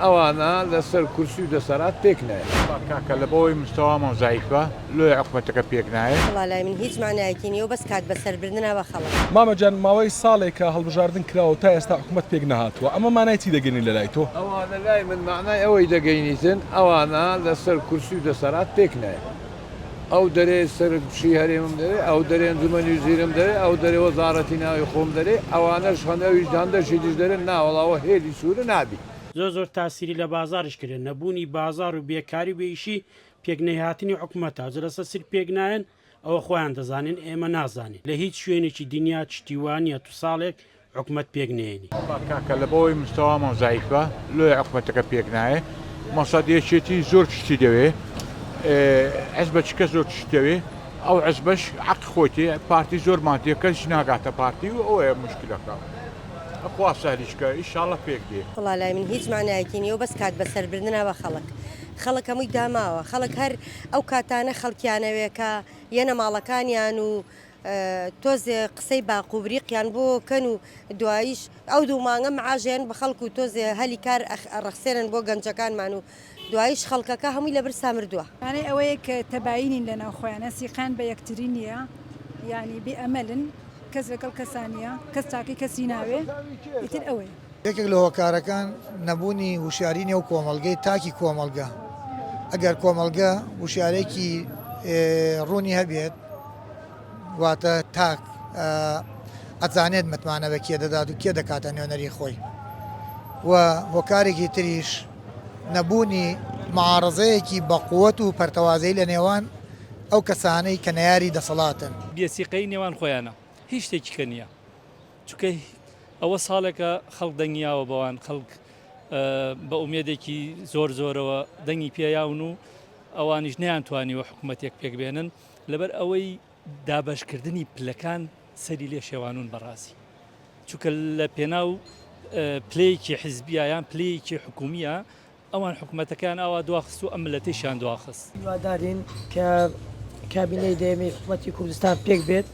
ئەوانە لەسەر کورسی و دەسەرات پێک نایەن. وەڵا کاکە لەبەوەی مستەوامان زەعیفە لۆیە حکومەتەکە پێک نایەت. وەڵا لای من هیچ مەعنایەکی نیە و بەس کات بەسەر بردنە بە خەڵک. مامە جان ماوەی ساڵێکە هەڵبژاردن کراوە و تا ئێستا حکومەت پێک نەهاتووە ئەمە مانای چی دەگەنی لەلای تۆ؟ ئەوانە لای من مەعنای ئەوەی دەگەینیتن ئەوانە لەسەر کورسی و دەسەرات پێک نایەن. ئەو دەرێ سەرکشی هەرێمم دەرێ، ئەو دەرێ ئەنجومەنی وزیرم دەرێ، ئەو دەرێ وەزاڕەتی ناوی خۆم دەرێ، ئەوانەش هەن ئەویش هەندەشی دیش دەرێن، ناوەڵا ئەوە هێلی سوورە نابی. زۆر زۆر تاسیری لە بازاریش کردە نەبوونی بازار و بێکاری و بێ ئیشی پێک نەیهاتنی حکومەتە جا لەسەر سیر پێک نایەن ئەوە خۆیان دەزانن ئێمە نازانین لە هیچ شوێنێکی دنیا چتی وانیە تو ساڵێک حکومەت پێک نەیەنی. وەڵا کاکە لەبەوەی مستەوامان زەعیفە لۆیە حکومەتەکە پێک نایێ مەسەد یەکێتی زۆر چشتی دەوێ حزبە چکە زۆر چشت دەوێ ئەو حزبەش حەقی خۆیتی پارتی زۆر مادیە کەس ناگاتە پارتی و ئەوەیە مشکلەکە خوا سەهلیش کە ئیشاڵە پێک دێ. وەڵا لای من هیچ مەعنایەکی نیە و بەس کات بەسەر بردنە بە خەڵک خەڵک هەمووی داماوە خەڵک هەر ئەو کاتانە خەڵکیانەوێ کە یەنە ماڵەکانیان و تۆزێ قسەی باق و بریقیان بۆ کەن و دواییش ئەو دوو مانگە معاش ێن بە خەڵک و تۆزێ هەلی کار ئەڕەخسێنن بۆ گەنجەکانمان و دواییش خەڵکەکە هەمووی لە برسا مردووە. مانای ئەوەیە کە تەبایی نین لەناو خۆیانا، سیقەیان بە یەکتری نییە، یانی بێ ئەمەلن، کەس لەگەڵ کەسا نییە، کەس چاکەی کەسی ناوێ، ئیتر ئەوەیە. یەکێک لە هۆکارەکان نەبوونی وشیاری نێو کۆمەڵگەی تاکی کۆمەڵگە، ئەگەر کۆمەڵگە وشیارێکی ڕوونی هەبێت واتە تاک ئەزانێت متمانە بە کێ دەدات و کێ دەکاتە نوێنەری خۆی و هۆکارێکی تریش نەبوونی معارەزەیەکی بەقوەت و پەرتەوازەی لە نێوان ئەو کەسانەی کە نەیاری دەسەڵاتن. بێسیقەیی نێوان خۆیانە هیچ شتێکی کە نییە چونکە ئەوە ساڵێکە خەڵک دەنگی یاوە بەوان خەڵک بە ئومێدێکی زۆر زۆرەوە دەنگی پێیاون و ئەوانیش نەیانتوانیوە حکوومەتێک پێک بێنن لەبەر ئەوەی دابەشکردنی پلەکان سەری لێ شێوانون بەڕازی چونکە لە پێناو پلەیەکی حزبیە یان پلەیەکی حکومیە ئەوان حکومەتەکەیان ئاوا دواخست و ئەم ملەتەیشیان دواخست. هیوادارین کە کابینەی دەیەمی حکومەتی کوردستان پێک بێت،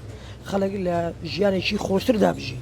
خەڵک لە ژیانێکی خۆشتردا بژی.